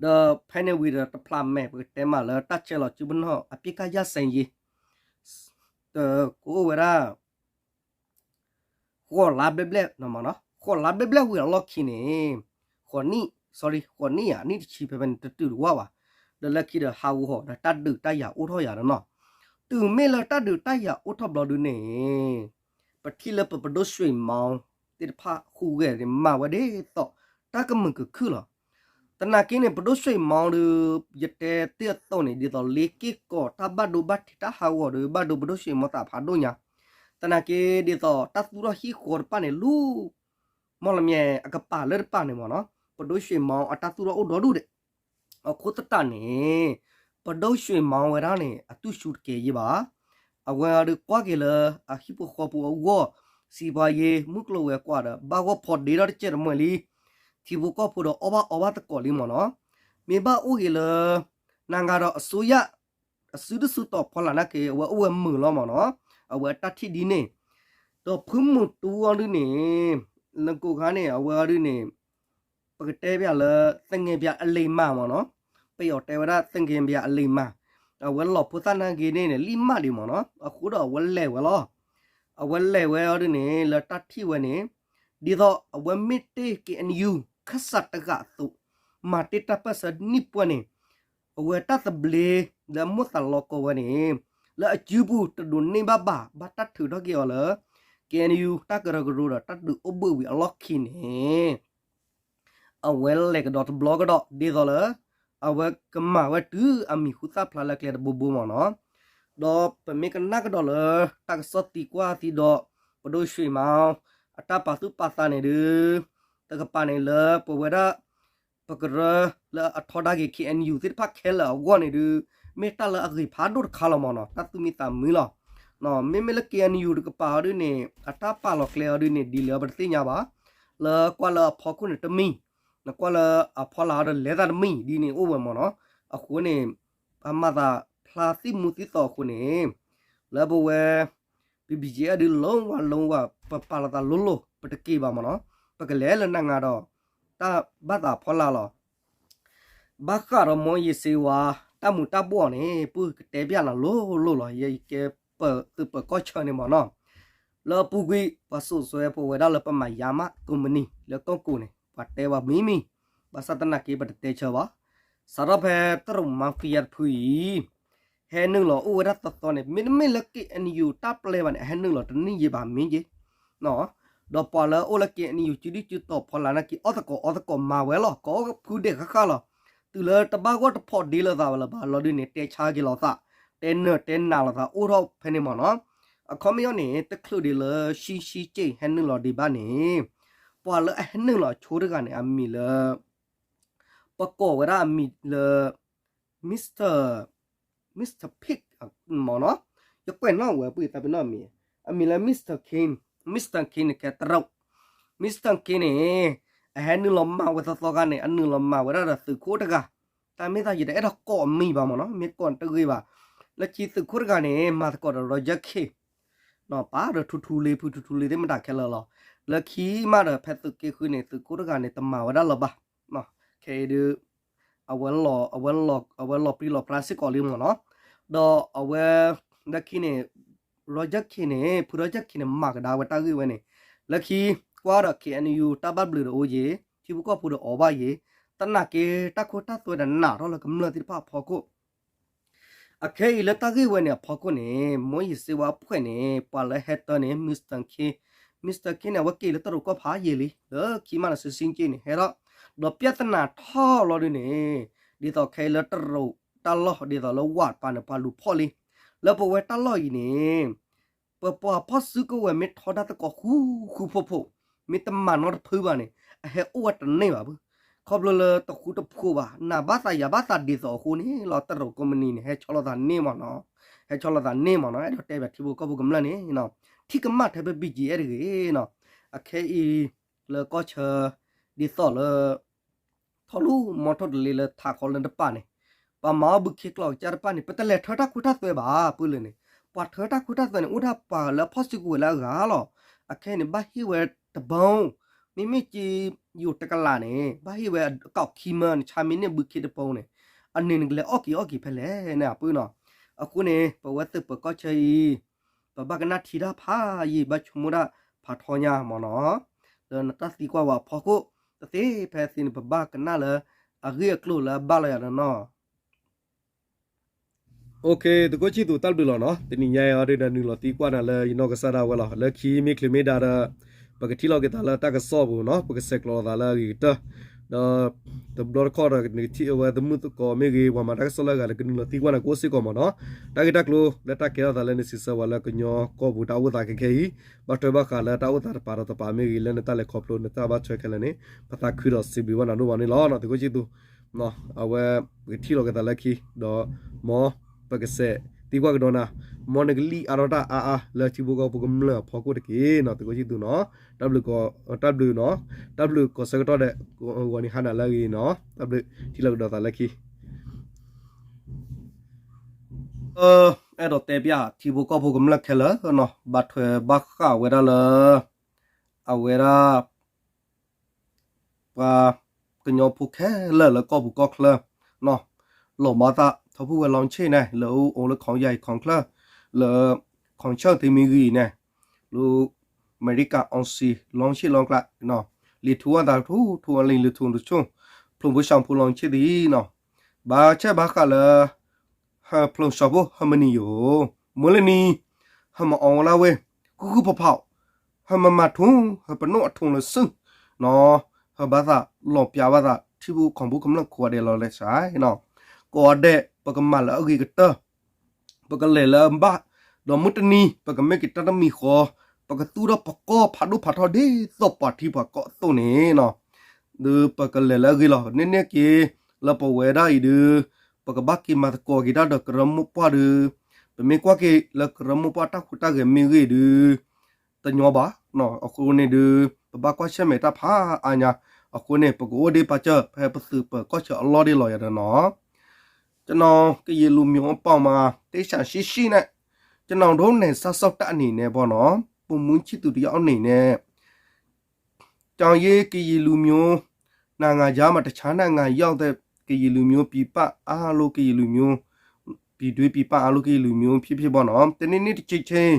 ဒီးဖဲန့ၣ်ဝံၤဒီးတဖျးမဲာ် ပကတဲမးလၢတၢ်ဆဲးလီၤစုပနီၣ် အပစ်ခတ်ရပ်စဲရေး ကအိၣ်ဝဲဒၣ် ဃိးလါဘျဲၣ်ဘျဲၣ်, ဃိးလါဘျဲၣ်ဘျဲၣ်ဝံၤအလီၢ်ခံန့ၣ် ဃိးနံၣ်, sorry ဃိးနံၣ်ဧါ နံၣ်တဆံဖဲဖဲန့ၣ် တတုၤတဝၢ်ဘၣ်, ဒီးလၢခံဒီးဟးဂီၤဒီးတၢ်ဒုးတၢ်ယၤအိၣ်ထီၣ်ယၤဒီးနီၤ, တုၤမ့ၢ်လၢတၢ်ဒုးတၢ်ယၤအိၣ်ထီၣ်ဘျီဒုန့ၣ် ပထံၣ်လၢပပဒိၣ်ရွှ့ၣ်မီသ့ၣ်တဖၣ်ဟူးဂဲၤန့ၣ် မၤဝဲဒ်သိး တၢ်ကမုာ်ကခုၣ်လီၤ. သနာ်က့န့ၣ် ပဒိၣ်ရွှ့ၣ်မီဒီး ယတဲတ့ၢ်အသိးန့ၣ် ဒ်သိးလ့က့ၢ်ကီးတၢ်ဘၣ်ဒိဘၣ်ထံးတၢ်ဟးဂီၤဒီး ဘၣ်ဒိပဒိၣ်ရွှ့ၣ်မီသးဖးဒိၣ်ညါ, သနာ်က့ဒ်သိးတၢ်သူၣ်ထီၣ်ဟံၣ်ဃီတဖၣ်န့ၣ် လူ မီၢ်လမၠဲၣ်အကပၤလၢတပၤန့ၣ်မ့ၢ်နီၤ, ပဒိၣ်ရွှ့ၣ်မီအတၢ်သူၣ်ထီၣ်အိၣ်ဒီဒူၣ်ဒံး, အခိၣ်သတးန့ၣ် ပဒိၣ်ရွှ့ၣ်မီဝဲဒၣ်န့ၣ် အတူၢ်ဆူၣ်တကဲယံဘၣ်, အဝဲအီၤဒုးကွၢ်က့ၤလၢ အဟံၣ်ဖိဃီဖိအဂီၢ်, စံးပှၤယ့ၤ မုၢ်ကျိၤဝဲၤကွာ်ဒီး ဘၣ်ဂီၢ်ဖီဒ့ထီၣ်တစဲးတမှဲၤလံ, ထံဖိကီၢ်ဖိဒီးအီၣ်ဘၣ်အီဘၣ်သကိးလံမ့ၢ်နီၤ, မ့ၢ်ဘၣ်အိၣ်က့ၤလၢ နၤဂၤဒီးအစိုးရ အစုဒုၣ်စုတီၤဖီလာ်နာ်က့ အဝဲအိၣ်ဝဲမုာ်လီၤမ့ၢ်နီၤ, အဝဲအတၢ်ထံၣ်ဒ်န့ၣ်, ဒီးဖုမုၢ်တူအီၤဒုးန့ၣ်, လၢကိးခါန့ၣ် အဝဲအီၤဒုးန့ၣ် ပကတဲပၠးလၢ သင်္ကြန်အလိမ္မာမ့ၢ်နီၤ, ပယီၤတဲဝဲဒၣ် သင်္ကြန်အလိမ္မာ, အဝဲလီၤဖိသၣ်နာ်က့န့ၣ်န့ၣ် လံၣ်မးဒံးမ့ၢ်နီၤ, အဃိဒီးအဝဲလဲၤဝဲလီၤ, အဝဲလဲၤဝဲအီၤဒုးန့ၣ် လၢတၢ်ထံၣ်ဝဲန့ၣ်, ဒ်သိးအဝဲမ့ၢ်တ့ၢ် KNU ခၢၣ်စးတဂၤအသိး, မၤတ့ၢ်တၢ်ပၢၢ်ဆၢနံၣ်ပှဲၤန့ၣ်, အဝဲတၢ်သဘျ့လၢအမိၢ်သးလီၤကီဝဲန့ၣ်, လၢအစုပူၤတဒိးန့ၢ်ဘၣ်ဘၣ် ဘၣ်တၢ်ထုးထီၣ်က့ၤအီၤလၢ KNU တၢ်ကရၢကရိဒီးတၢ်ဒုးအိၣ်ဘှံးဝံၤအလီၢ်ခံန့ၣ် အဝဲလဲၤကဒီးတဘျီကဒီး ဒ်သိးလၢ အဝဲကမၤဝဲတုၤအမံၤဟူသၣ်ဖျါလၢကျဲတဘိဘိမ့ၢ်နီၤ, ဒီးပမ့ၢ်ကနၣ်ကဒီးလၢ တၢ်ကစီၣ်သံကွၢ်သံဒီး ပဒိၣ်ရွှ့ၣ်မီ အတၢ်ပာ်သူၣ်ပာ်သးန့ၣ်ဒုး တကပၤန့ၣ်လၢပဝဲဒၣ် ပကရၢလၢအထီဒါက့ၤ KNU သ့ၣ်တဖၣ်ခဲလၢာ်အဂီၢ်န့ၣ်ဒုး မ့ၢ်တၢ်လၢအဂ့ၤဖးဒိၣ်တခါလီၤမ့ၢ်နီၤ, တၢ်သူၣ်မံသးမုာ်လီၤ. မ့မ့ၢ်လၢ KNU တကပၤအီၤဒုးန့ၣ် အတၢ်ပာ်လီၤကျဲအီၤဒုးန့ၣ် ဒ်လဲၣ်အီၤပတသ့ၣ်ညါဘၣ်. လၢကွၢ်လၢအဖီခိၣ်န့ၣ်တမံၤ, နကွၢ်လၢအဖီလာ်အီၤဒီးလဲၤသးတမံၤဒ်န့ၣ်အိၣ်ဝဲမ့ၢ်နီၤ. အဃိန့ၣ် ပမၤသးဖျါသံၣ်မူသံၣ်သီအဃိန့ၣ် လၢပဝဲ ပ BGF ဒုး လုံးဝလုံးဝ ပပာ်လီၤသးလိၤလိၤ ပတက့ၤဘၣ်မ့ၢ်နီၤ, ပကလဲၤလၢနၤဂၤဒီး တၢ်ဘၣ်သးဖီလာ်လီၤ. ဘၣ်ဃးဒီး မောင်အေးစေဝါ တၢ်မူၤတၢ်ဘှီၣ်န့ၣ် ပုၢ်ကတဲပျးနၤလိၤလိၤလီၤ. ယဲယကဲပသုးပၢၤကီၢ်ဆၢန့ၣ်မ့ၢ်နီၤ, လၢအပူၤကွံာ် ပှၤစိာ်ဆှၢပဝဲဒၣ်လၢပမၤယါမး ကိးမုၢ်နံၤ လၢကီၢ်ကိးန့ၣ် ပှၤတဲဘၣ်မံၤမံၤ, ဘၣ်ဆၣ်သနာ်က့ပတတဲဆၢဘၣ်. စးထီၣ်ဖဲတရူး mafia တဖုအံၤ ဟဲနုာ်လီၤအိၣ်ဝဲဒၣ်သီသီန့ၣ် မ့တမ့ၢ်လၢ KNU တၢ်ပျဲဘၣ်န့ၣ် အဟဲနုာ်လီၤတနံၣ်ယံာ်ဘၣ်မ့ၢ်က့ၤ ဒီးပှၤလၢအအိၣ်လၢ KNU စုဒုၣ်စုတီၤဖီလာ်နာ်က့ အီၣ်သကိးအီသကိးမၤဝဲလီၤ. ကိးဖုဒဲးဃၣ်ဃၣ်လီၤ. တုၤလၢတဘၣ်ဂီၢ်တဖိးဒ့လိာ်သးဝဲလၢၤဘၣ်လီၤဒုးန့ၣ် တဲဆါက့ၤလိာ်သး, တဲနၢၤတဲနးလိာ်သးအိၣ်ထီၣ်ဖဲန့ၣ်မ့ၢ်နီၤ. အခီပညီန့ၣ် တချုးဒံးလၢရှံရှံက့ၣ်ဟဲနုာ်လီၤဒံးဘၣ်န့ၣ် ပှၤလၢအဟဲနုာ်လီၤအဆိတဂၤန့ၣ် အမံၤလၢ ပကိးဝဲဒၣ်အမံၤလၢ Mister Mister Pig မ့ၢ်နီၤ, ယကွဲးနီၣ်ဝဲပုၢ်သးပ့ၤနီၣ်မံၤ, အမံၤလၢ Mister King, Mister King န့ၣ်ကဲတရူး, Mister King န့ၣ် အဟဲနုာ်လီၤမၤဝဲသီသီခါန့ၣ် အနုာ်လီၤမၤဝဲဒၣ်ဒီးသုးခိၣ်တဂၤ, တၢ်မ့ၢ်သးယတအဲၣ်ဒိးကိးအမံၤဘၣ်မ့ၢ်နီၤ, မ့ၢ်ကိးတဂ့ၤဘၣ်, လၢခံသုးခိၣ်တဂၤန့ၣ် မၤသကိးဒီး Roger King ပာ်ဒီးထူထူလ့ ဖုထူထူလ့သ့ၣ်မတၤခဲလၢာ်လီၤ. လၢခံမးဒီးဖဲသုးက့ဃုန့ၣ် သုးခိၣ်တဂၤန့ၣ် တမၤဝဲဒၣ်လၢၤဘၣ်, ခဲအံၤဒုး အဝဲလီၤ အဝဲလီၤပြံလီၤပြါစ့ၢ်ကီးလံမ့ၢ်နီၤ. ဒီးအဝဲ လၢခံန့ၣ် Roger King န့ၣ် ဖု Roger King န့ၣ် မၤကဒါဝဲတၢ်ဂ့ၢ်ဝဲန့ၣ်, လၢခံကွၢ်ဒီး K N U တၢ်ဘၣ်ဘျုးဒီးအိၣ်ယ့ၤ, ထံဖိကီၢ်ဖိဒီးအီၣ်ဘၣ်ယ့ၤ, သနာ်က့တၢ်ခိတၢ်သွဲဒီးနးထီၣ်လၢကမျၢၢ်သ့ၣ်တဖၣ်အဖီခိၣ် အခဲအံၤလၢတၢ်ဂ့ၢ်ဝဲန့ၣ်အဖီခိၣ်န့ၣ် မောင်အေးစေဝါအဖွဲ့န့ၣ် ပှၤလၢဟဲတၢန့ၣ် Mister King, Mister King န့ၣ် အဝဲက့ၤလၢတရူးကီၢ်ဖးယံာ်လံ, လၢခံမးန့ၣ် ရှင်းရှင်းက့ၣ်န့ၣ် ဟဲထီၣ်, ဒီးပြဿနာထီၣ်လီၤဒုးန့ၣ် ဒ်သိးခဲအံၤလၢတရူးတၢ်လီၢ် ဒ်သိးလၢဝးတပၤန့ၣ် ပှၤလူၤဖီၣ်လံ, လၢပဝဲတၢ်လီၢ်အံၤန့ၣ် ပပှၤဖီၣ်စုကဝဲၤမ့ၢ်ထီဒါသကိးဃူဃူဖိးဖိး, မ့ၢ်တမၤနီတဖုဘၣ်န့ၣ် အဟဲအိၣ်ဝဲတန့ၢ်ဘၣ်ဘၣ်. ခီဖျိလၢတဃူတဖိးဘၣ်, နၤဘၣ်သးယၤဘၣ်သးဒ်သိးအဃိန့ၣ်လီၤ, တရူးကိးမုၢ်နံၤန့ၣ် ဟဲဆီလီၤသးန့ၢ်မ့ၢ်နီၤ, ဟဲဆီလီၤသးန့ၢ်မ့ၢ်နီၤ, အဲၣ်ဒိးတဲဘၣ်ထံဖိကီၢ်ဖိကမျၢၢ်န့ၣ်, ထံၣ်ကမၣ်ထဲဖဲ B G F တဂ့ၤနီၤ, အခဲအံၤလၢကီၢ်ဆၢ ဒ်သိးလၢ ထီၣ်လူၤမီထိၣ်တလ့လၢထးခီလၢတပၤန့ၣ်, ပှၤမၤအီၣ်ဘုခ့ကျိာ်ကစၢ်တဖၣ်န့ၣ် ပတလဲၤထၢတၢ်ခိတၢ်သွဲဘၣ်, ပုၢ်လၢန့ၣ် ပှၤထၢတၢ်ခိတၢ်သွဲန့ၣ် အိၣ်ဒၣ်ပှၤလၢအဖီၣ်စုကဝဲၤလၢအဂၤလီၤ. အခဲအံၤန့ၣ် ဘၣ်ဟ့ၣ်ဝဲတဘီ, မ့မ့ၢ်က့ယိၤတကလးန့ၣ် ဘၣ်ဟ့ၣ်ဝဲအကီၢ်ခံမၢနဆါမ့ၢ်န့ၢ်ဘုခ့တဘီန့ၣ်, အန့ၣ်နကလဲၤအီၣ်က့ၤအီၣ်က့ၤဖဲလဲၣ်န့ၣ် အပုၢ်နီၤ. အဃိန့ၣ် ပဝဲသုးပၢၤကီၢ်ဆၢအံၤ ပဘၣ်ကနၣ်ထံတၢ်ဖးယံာ် ဘၣ်ဆိကမိၣ်တၢ်ဖးထီညါမ့ၢ်နီၤ, လၢနတၢ်သံကွၢ်ဝဲအဖီခိၣ်, တသ့ဖဲသ့န့ၣ် ပဘၣ်ကနၣ်လၢအဂ့ၢ်အကျိၤလၢအဘၣ်လီၤယၤဒီးနီၤ. သုးခိၣ်ဆံၣ်သူးတၢ်ဘျုးလီၤနီၤ, တနံၤညါအံၤအီၤဒုးဒီးနုာ်လီၤသံကွၢ်နၤလၢယနီၢ်ကစၢ်ဒၣ်ဝဲလီၤ. လၢခံမ့ၢ်ချုးမ့ၢ်ဒါဒီး ပကထံၣ်လိာ်က့ၤသးလၢတၢ်ကစီၣ်ပူၤနီၤ, ပကဆဲးကျိးလိာ်သးလၢအဂ့ၤကတၢၢ်, ဒီးတဘျီတခီၣ်ဒီး နကထံၣ်အဝဲသမုၣ်သကိးမ့ၢ်ဂ့ၤ ပှၤမၤတၢ်ကစီၣ်လၢအဂၤဒီး ကနုာ်လီၤသံကွၢ်နၤကအိၣ်စ့ၢ်ကီးမ့ၢ်နီၤ. တၢ်ဂ့ၢ်တၢ်ကျိၤလၢတၢ်ကဲထီၣ်သးလၢ နစံးဆၢဝဲလၢကညီကီၢ်ပူၤတၢ်အိၣ်သးခဲခဲအံၤ ဘၣ်ထွဲဘၣ်ဃးလၢတၢ်အိၣ်သးတပၤဒီးတပၤမ့ၢ်ဂ့ၤ လၢနတၢ်လဲၤခီဖျိနတၢ်ဘၣ်ထွဲခဲလၢာ်န့ၣ် ပသးခုဒီးစံးဘျုးဘၣ်နၤဒိၣ်မးန့ၣ်လီၤ. သုးခိၣ်ဆံသူ အဝဲပကထံၣ်လိာ်က့ၤသးလၢခံ ဒီးမ်ပကစဲးသံကွၢ်ကဒီးနၤ မ်နကလံၣ်အါထီၣ်တၢ်အါအါလၢထံဖိကီၢ်ဖိကမျၢၢ်အဖီခိၣ်တက့ၢ်နီၤ. သုးခိၣ်ဆံသူနီၤ တၢ်ဘျုး တၢ်ဘျုးနီၤ တၢ်ဘျုးကိးဆၢကတီၢ်ဒီး ဂီၤနံၤဟါနၤလၢအဂ့ၤနီၤ တၢ်ဘျုးထံၣ်လိာ်ကဒီးသးလၢခံ အဲၣ်ဒိးတဲပျၢ်ထံဖိကီၢ်ဖိကမျၢၢ်ခဲလၢာ်နီၤ ဘၣ်ထွဲဘၣ်ဃးဝဲဒၣ်လၢ အဝဲဒၣ် ပှၤကညီဖိခဲလၢာ်လၢကီၢ်ပူၤကီၢ်ချၢနီၤ လီၤဘၣ်သးထီၣ်ဖှိၣ်ဝဲလီၤဆ့ၣ်န့ၣ် လၢအအိၣ်လၢ ခီယၤအံၤ ခီချၢၣ် လၢ ခီဆၢၣ်သ့မ့ၢ်ဂ့ၤန့ၣ် လၢအမဲရကၤ အောင်ဇေယျ လီၤဆ့ၣ်လီၤကျါ လံာ်ထူဝဲသးထူ ထူဝဲလံာ်လၢထူတဆူၣ် ဖျိးဖိဆၣ်ဖိလီၤဆ့ၣ်သ့ၣ်နီၤ ဘၣ်ဆၣ်ဘၣ်ဃးလၢ ဟၢဖျိးဆၣ်ဖိ ဟၢမနံၤယိာ် မုၢ်လၢနံၤ ဟၢမအီဝဲလၢဝဲ ကုကုဖးဖး ဟၢမမၤထူ ဟၢပနီၣ်အထူလၢစုနီၤ ဟၢဘၣ်သးလီၤပျၢ်ဘၣ်သး ထံဖိကီၢ်ဖိကမျၢၢ်ကိးဂၤဒဲးလီၤလဲၤစဲးနီၤ ကိးဂၤဒဲးပကမၤလၢအဂ့ၤကတၢၢ် ပကလဲၤလၢအဘၣ် ဒီးမုၢ်တနံၤ ပကမ့ၢ်က့ၤတၢ်တမံၤဃီ ပကသူၣ်ထီၣ်ပကီၢ်ဖးဒိၣ်ဖးထီဒ်သိးပှၤထံပှၤကီၢ်အသိးန့ၣ်နီၤ ဒီးပကလဲၤလၢအဂ့ၤလီၤ. န့ၣ်န့ၣ်က့ၤ လၢပဝဲဒၣ်အံၤဒုး ပကဘၣ်က့ၤမၤသကိးက့ၤတၢ်ဒီးကရၢမိၢ်ပှၢ်ဒုး ပမ့ၢ်ကွၢ်က့ၤလၢကရၢမိၢ်ပှၢ်တၢ်ဟူးတၢ်ဂဲၤမ့ၢ်ဂ့ၤဒုး တညီဘၣ်နီၤ အဃိန့ၣ်ဒုး ပဘၣ်ကွၢ်ဆၢၣ်မဲာ်တၢ်ဖးအါညါ အဃိန့ၣ် ပကအိၣ်ဒံးပာ်စၢၤ ဖဲပသုးပၢၤကီၢ်ဆၢအလီၢ်ဒ်လီၤယၤဒီးနီၤ ကျွန်တော်ကရင်လူမျိုးအပေါင်းမှာ တေးဆံရှင်းရှင်းနဲ့ ကျွန်တော်တို့နယ်စပ်စောင့်တပ်အနေနဲ့ပေါ့နော် ဗိုလ်မှူးချစ်သူတစ်ယောက်အနေနဲ့ ကျွန်တော်ရေးကရင်လူမျိုးနိုင်ငံခြားမှာတခြားနိုင်ငံရောက်တဲ့ကရင်လူမျိုးပြည်ပအားလုံးကရင်လူမျိုးပြည်တွင်းပြည်ပအားလုံးကရင်လူမျိုးဖြစ်ဖြစ်ပေါ့နော် တနေ့နေ့တစ်ချိန်ချိန်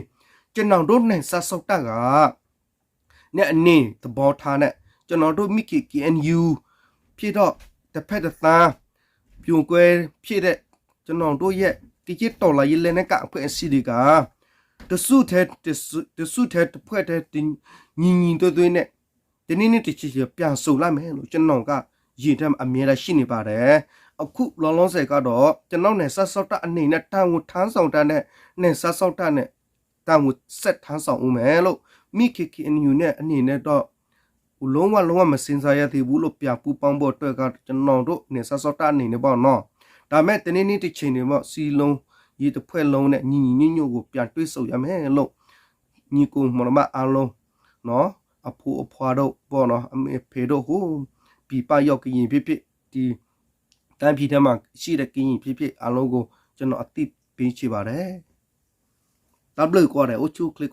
ကျွန်တော်တို့နယ်စပ်စောင့်တပ်က နဲ့အနေသဘောထားနဲ့ကျွန်တော်တို့မိခင် KNU ဖြစ်တော့တစ်ဖက်တစ်သားပြိုကွဲဖြစ်တဲ့ကျွန်တော်တို့ရဲ့ကချင်တော်လှန်ရေးလက်နက်ကိုင်အဖွဲ့အစည်းတွေကတစုထဲတစုထဲတစ်ဖွဲ့ထဲညီညီသွေးသွေးနဲ့တနေ့နေ့တစ်ချိန်ချိန်ပြန်ဆုံလာမယ်လို့ကျွန်တော်ကရင်ထဲမှာအမြဲတမ်းရှိနေပါတယ်အခုလောလောဆယ်ကတော့ကျွန်တော်နယ်စပ်စောင့်တပ်အနေနဲ့တာဝန်ထမ်းဆောင်တာနဲ့နယ်စပ်စောင့်တပ်နဲ့ တာဝန်ဆက်ထမ်းဆောင်ဦးမယ်လို့ မိခင် KNU နဲ့အနေနဲ့တော့ လုံးဝလုံးဝမစဉ်းစားရသေးဘူးလို့ပြန်ပူပေါင်းဖို့အတွက်ကကျွန်တော်တို့နယ်စပ်စောင့်တပ်အနေနဲ့ပေါ့နော်ဒါပေမဲ့တနေ့နေ့တစ်ချိန်နေပေါ့စီလုံးရေးတစ်ဖွဲ့လုံးနဲ့ညီညီညွတ်ညွတ်ကိုပြန်တွေ့ဆုံရမယ်လို့ညီကိုမောင်နှမအားလုံးနော်အဖိုးအဖွားတို့ပေါ့နော်အမေအဖေတို့ဟိုပြည်ပရောက်ကရင်ဖြစ်ဖြစ်ဒီတိုင်းပြည်ထဲမှာရှိတဲ့ကရင်ဖြစ်ဖြစ်အားလုံးကိုကျွန်တော်အသိပေးချင်ပါတယ်တၢ်ဘျုးကွာတယ်အိုချူချစ်